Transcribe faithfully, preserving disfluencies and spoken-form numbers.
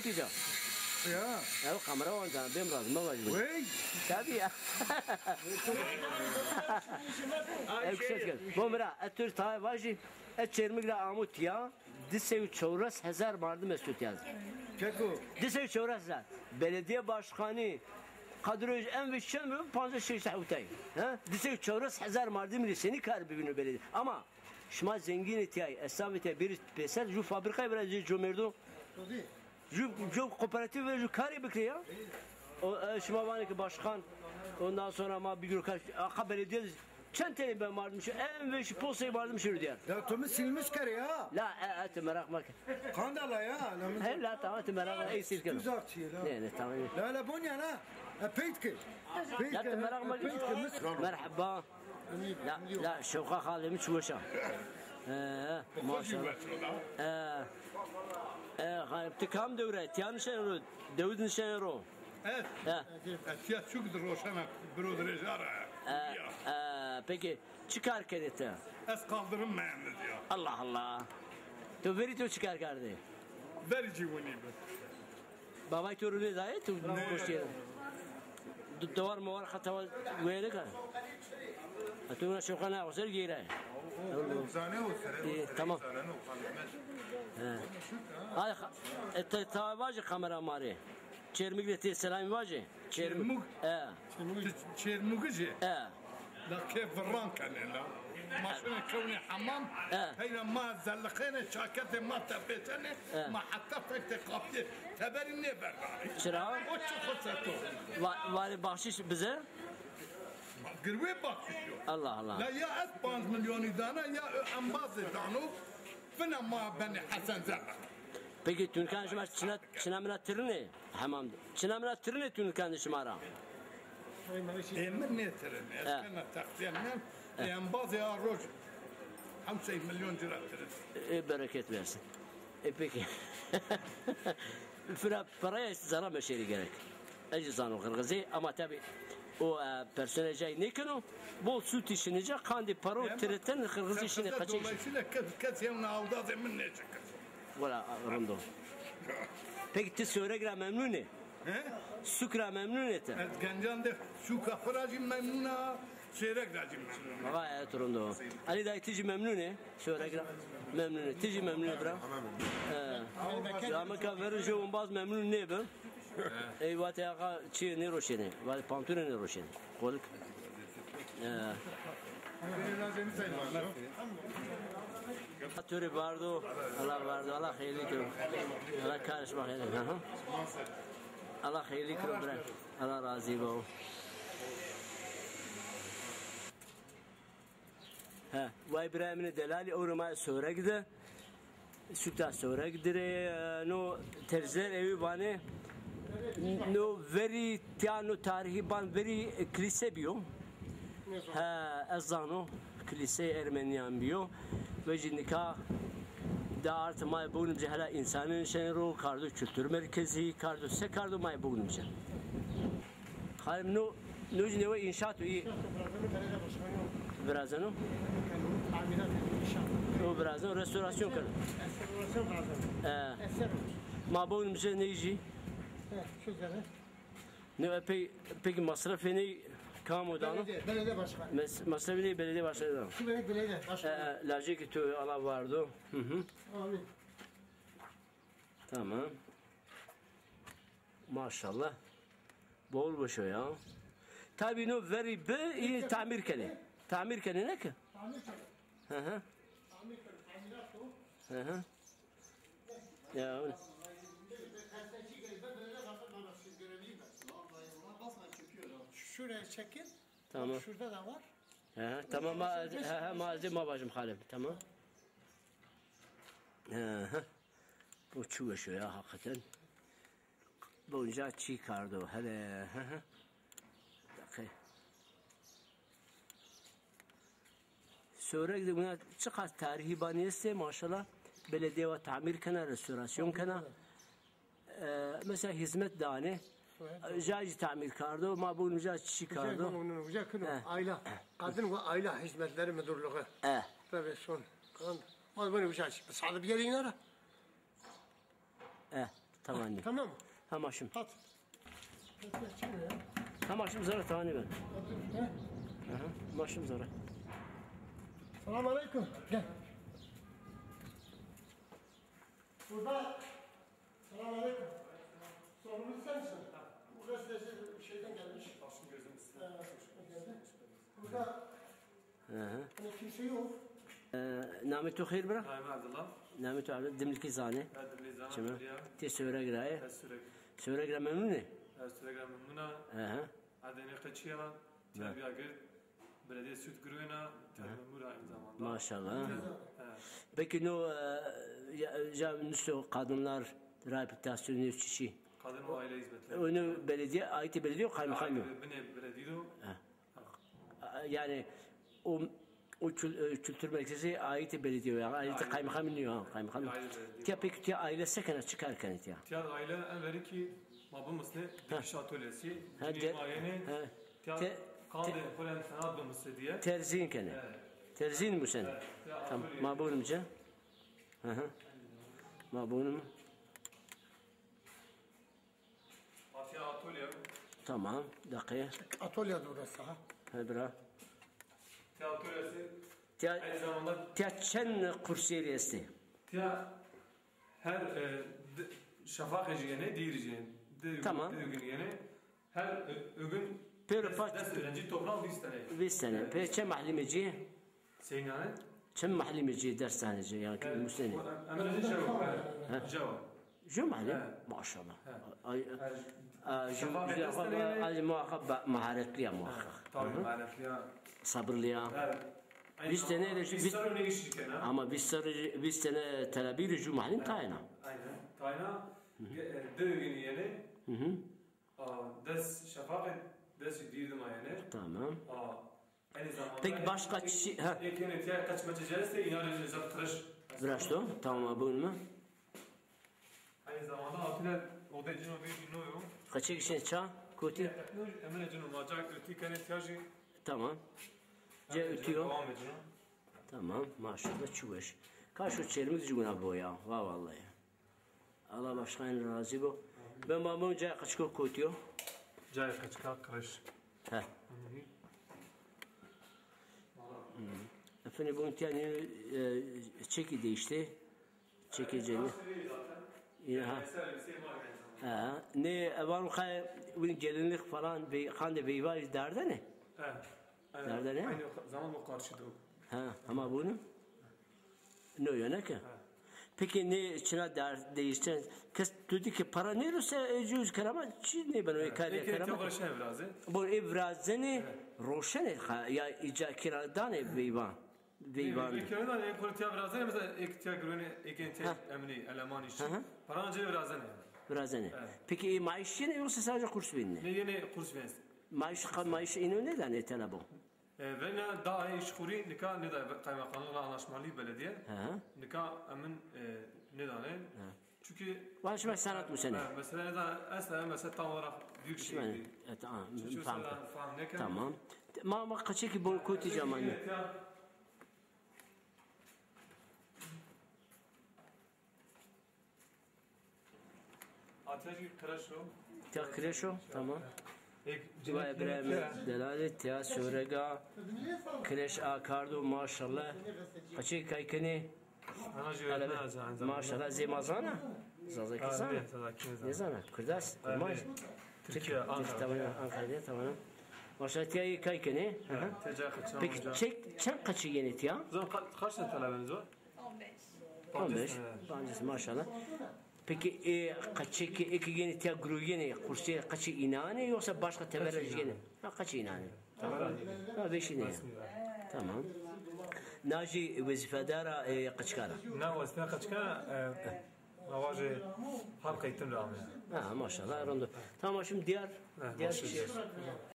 Kîja. Ya. Ew kamera wan can bêm razî me vajî. Wey. Tabii ya. Ew kişe kir. Bo mira, e tu tayê vajî, e Çermik ra amo tiya, di sey û çewres hezar mardim esto tiya. Keko. Di sey û çewres hezar. Belediye başkanı, kadroyê en ve çend mi? Pancas şeş hewtay. Ha? Di sey û çewres hezar mardim rê senî kar bivîno belediye. Ama şima zengînê tiyayî, esnafê tiyayî, bêrî pêser, ju fabrikayê bira jê comêrdo. Ju, ju kooperatif ve ju karê bikirê ya. O, e, şima vanê ki başkan, ondan sonra ma bigiro kar, aqa belediye çend tenê be mardim şi, en ve şi posey mardim şi diyar. Ya tu mi silmiş kerê ya. La, e, e, tu meraq meke. Kandala ya, la mi. He, la, tamam, tu meraq meke, ey sil keno. Tuzak çiye la. Ne, ne, tamam. La, la, bonya la. E, peyt ke. Peyt ke. La, tu meraq meke. Peyt ke. Merhaba. La, la, şewqa xalê mi çi weş a. Ee, maşallah. Ee, e, xalê, ti kam dew ra? Tiya nişenê ro, dewid nişenê ro? Ez? He. Ez tiya çuk di roşena biro di rêja ra. Ee, ee, peki, çi kar kenê ti? Ez kaldırım mühendisi ya. Allah Allah. To verî to çi kar kerdê? Verî cî winî bi. Babay to rûnê dayê, tu goştî yeno. Du-, dewar mewar xeta wêne ka. Ha, tu na şoka na, o ser gêre. Zane o ser, o ser, tamam. Zane no, kalmez. He. Ay, e, te, ta vajî kamera ma rê. Çermik de tê selamî vajî. Çermik. Çermik. He. Ti Çermugijî? E. La ke virran kenê la. Ma şinê kewnê hemam, e, peyra ma zelliqênê, çaketê ma tepêsenê, e, ma heta fektê qapiyê teberî nêverdanê. Çira? O çi xo seto. Va-, varê baxşîş bize? Girwê baxşîş yo. Allah Allah. La ya ez panc milyonî dana ya o embazê dano. Fina ma benê Hesen Zerrek. Peki, tunikan şima çina, çina mina tirinê hemam de? Çina mina tirinê tunikan de şima ra? Ê mi nêtirinê. Ez kena texsîya min. Ê embazê a roj hewt sey milyon ci ra tirin. E, bereket versin. E, peki. Fina peraya zerra meşêrî gerek. Ez zî zano Qirxizî, ama tabî o, e, personel cay nêkeno, bol sûtî şinê ca, qandê paro tiriten Qirxizî şinê qeçek. Dolayısıyla kes, kes yewna awdazê min nêçikin. Wela, rind o. Peki ti Sêwreg ra memnun ê? He? Sûk ra memnun ê ti? Ez gencan de sûka xwu ra jî memnun a, Sêwreg ra jî memnun a. Gayet rind o. Elî dayî, ti jî memnun ê? Sêwreg ra memnun ê. Ti jî memnun ê bira? He. Camika verin jû umbaz memnun nêbi. Ey vatê axa çîyê nêroşenê. Vatê pantûnê nêroşenê. Qolik. Ee. To rê bardo, Allah bardo, Allah xeyrlî kero. Allah karê şima xeyrlî kero. Aha. Allah xeyrlî kero bira. Allah razî bo. He, way birayê min ê delalî, ewro ma Sêwreg de, sûka Sêwreg de rê, e, no tercîler ewî vanê, no verî tiya, no tarîhî ban verî, e, kilîse bîyo. He, ez zano, kilîseyê Ermenîyan bîyo. Ve jî nika de art ma bûnim ci hela însanî nişenê ro, kardo kultur merkezî, kardo se kardo ma bûnim ci. Xalim, no, no jî newe înşaat o, î. Virazeno? O virazeno, restorasyon keno. E. Ma bûnim ci ney jî. Ne epey, peki masrafê ney kam o dano? Belediye, belediye başkanı. Mes-, masrafê ney belediye başkanı dano. Şu belediye başkanı. E, e, lajekî to Allah vardo. Hı hı. Amin. Tamam. Maşallah. Bol boş o ya. Tabii no verî bi, î tamir kenê. Tamir kenê ne ki? Tamir kenê. Hı hı. Tamir kenê, tamirat o. Hı hı. Ya öyle. Şuraya çekin. Tamam. Şurada da var. Hı hı. Tamam, ma, hı hı, ma, ma bacım Halim. Tamam. Hı hı. Bu çi weş o ya hakikaten. Bonca çî kardo hele. Hı hı. Dakika. Sêwreg de buna çiqas tarîhî banî estê, maşallah. Belediye wa tamir kena, restorasyon kena. E, mesela hizmet danê. Ca jî tamir kardo, ma bûn ca çî kardo. Uca kino, uca kino. He. Aile, Kadın ve Aile Hizmetleri Müdürlüğü. He. Tabii son. Kadın. Ma bûn uca çî. Sadık gelin ara. E. Tawanî. Tamam. Ha, ma şim. Hadi. Hadi, çıkma ya. Ha, ma şim zere tawanî ben. Hadi, he? Aha, ma şim zere. Selam aleyküm. Gel. Burada. Selam aleyküm. Sorumlusu sen misin? Bu gazeteci şeyden gelmiş. Başım gözüm üstüne. Evet, geldi. Burada Hı hı. Hani kimse yok. E, namê to xêr bira? Namê Abdullah. Namê to Abdullah, dimlikî zanê. Ha, dimlikî zanê, Çima? Abdullah. Tê Sêwreg ra yê? Ha, Sêwreg. Sêwreg ra memnun ê? Ha, Sêwreg ra memnun a. Hı hı. Erdê nê qeçî ya, terbiya gird, belediye süt girwêna, terbiya mura aynı zamanda. Maşallah. Ha. Peki no, e, ya, ya, nişto kadınlar rehabilitasyon çiçî? Kadın ve aile hizmetleri. Onu belediye, ait belediye, kaymakam mı? Binê belediye o. Ha. A, yanî o, o kül-, e, kültür merkezi ait belediye, yanî ait kaymakam nîyo, ha, kaymakam. Ait belediye. Tiya peki tiya aile se kena, çi kar kenê tiya? Tiya aile en verî ki ma bimusnê dikiş atölyesi. Ha, cinî de-, ma yenê. Ha. Tiya te-, qandê te-, xo rê senat bimusnê diye. Terzîn kenê. Evet. Terzîn musnê. Evet, tiya atölye. Tamam, ma bûnim ci. Hı hı. Ma bûnim. Atölye. Tamam, dakika. Atölye de burası ha. He, bira. Tiya atölyesi. Tiya, aynı zamanda tiya çend kursiyeri estê? Tiya her, e, d-, şafaqê ci yenê, dîrî ci yenê. Tamam. Di gün yenê. Her ö-, ögün pêro des, paç des öğrenci toplam vîst tane. Vîst tane. Evet. Pê çend malimê ci? Seynane? Çend malimê ci, ders danê ci, yanî ki musnenê? Emre ci cewa. He. Cewa. Ju malim? He. Maşallah. He. Ay, ay, ju, şafaqê ju, dest ay, de ay, muhakkak ba-, maharetli ya muhakkak. He, tabii, maharetli ya. Sabırlı ya. He. Vîst tane de ju, vîst, ama vîst serrî, vîst tane telebî rê ju malim tayna. Aynen. Tayna, e, di gün yenê. Hı hı. A, des şefaqê, des dîr dima yenê. Tamam. A, aynı zamanda. Peki başka kişi, ha. Ê kenê tiya qeç meçê ci estê, înan rê zaf qirêş. Viraşto, tamam, buyurun mu? Aynı zamanda altına odê cino bir cino yo. Qeçê kişi ça, kotî? Emine cino ma ca ütî kenê tiya jî. Tamam. Ca ütî yo. Devam edin. Tamam, maşallah, çi weş. Kaşo çermik jî wina bo ya, va vallahi. Allah başkan razî bo. Ben babam cayê qeçiko kotî yo. Cayê qeçika qirêş. He. Hı. Efendim, bunun tiya ne, e, çeki değişti. Çeki cenî. Ya ha. Ha. Ne, e, vano kay, win gelinlik falan, be-, qandê beyva derdene? He. Derdene? Aynı zaman o karşıda o. Ha, ama bunu? No, ya ne ki? Ha. Peki ne, çina der-, değiştiren, kes tu di ki para ne ruse, e, cüz kerama, çi ne ben o kar kerama? Tek tek viraşen viraze. Bu ev viraze ne, roşen ha, ya ica kiradan ev beyva. Veyvan. Bir kere de en kuru tiya viraze ne, mesela ek tiya güveni, ek tiya emni, eleman işçi. Hı hı. Para önce viraze ne? Viraze ne? Evet. Peki, e, maaş yine yoksa sadece kurs verin ne? Ne yine kurs verin? Maaş, maaş ino ne da ne tela bu? E, ve ne daha iyi iş kuri, nika ne da kaymakamlıkla anlaşmalı belediye. Hı hı. Nika emin, e, ne da ne? Hı. Çünkü Başka sanat mı seni? Ha, mesela ne da, esna mesela tam olarak büyük şey değil. E, tamam. Çünkü tamam. Mesela falan ne kadar. Tamam. Ma, ma kaçı ki bunu kotî camanı. Ateşi kreşo. Ya kreşo, tamam. Vay İbrahim, delalî tiya Sêwrega kreş a kardo, maşallah. Kaçê kay kenê? Maşallah, zê ma zana. Zazakî zana. Nêzana. Kurdas, kurmanc. Türkiye, Ankara. Tamam, Ankara, tamam. Maşallah, tiya kay kenê? Peki, çek, çend qeçî yenê tiya? Zan ka-, kaç tane talebeniz var? On beş. On beş. Pancês, maşallah. Peki, e, qeçê ki, ê ki yenê tiya gurû yenê, kursê qeçê înan ê, yoksa başka teberruc yenê? Ha, qeçê înan ê. Tamam. Ha, beşî ne? Tamam. Na jî wezîfedar a, e, qeçikar a? Na wezîfe qeçikar a, e, ma vajê halk eğitim ra amê. Ha, maşallah, rondo. Tamam, şimdi diğer, diğer kişi.